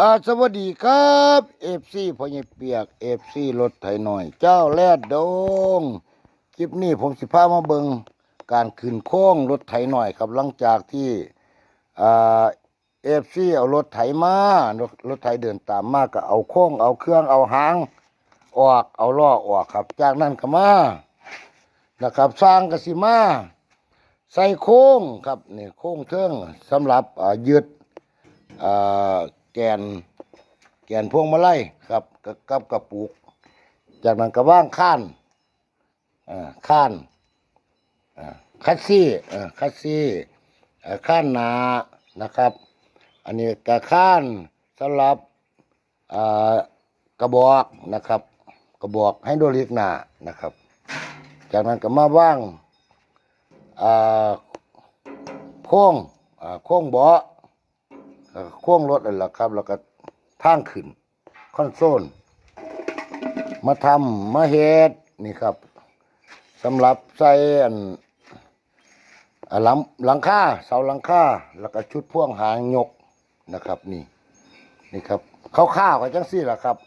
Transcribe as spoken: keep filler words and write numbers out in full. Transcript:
อ่าสวัสดีครับเอฟซีพ่อใหญ่เปียกเอฟซีรถไถหน่อย เจ้าแรดดง คลิปนี้ผมสิพามาเบิ่งการขึ้นโครงรถไถหน่อยครับ หลังจากที่อ่าเอฟซีเอารถไถมารถรถไถเดินตามมาก็เอาโครงเอาเครื่องเอาหางออกเอาล้อออกครับ จากนั้นก็มานะครับ ช่างก็สิมา ใส่โครงครับนี่โครงเทิงสำหรับอ่ายึดอ่าแกนแกนพวงมาลัยครับกับกับกระปุก จากนั้นก็วางคานอ่าคานอ่าคัสซีอ่าคัสซีอ่าคานหน้านะครับ อันนี้ก็คานสำหรับอ่ากระบอกนะครับ กระบอกไฮดรอลิกหน้านะครับ จากนั้นก็มาวางอ่าโครงอ่าโครงเบาะ แล้วก็โครงรถนั่นแหละครับ แล้วก็ทางขึ้นคอนโซล มาทำมาเฮ็ดนี่ครับสำหรับใส่อันอ่าหลังหลังคาเสาหลังคาแล้วก็ชุดพ่วงหางยกนะครับ นี่นี่ครับคร่าวๆก็จังซี่แหละครับ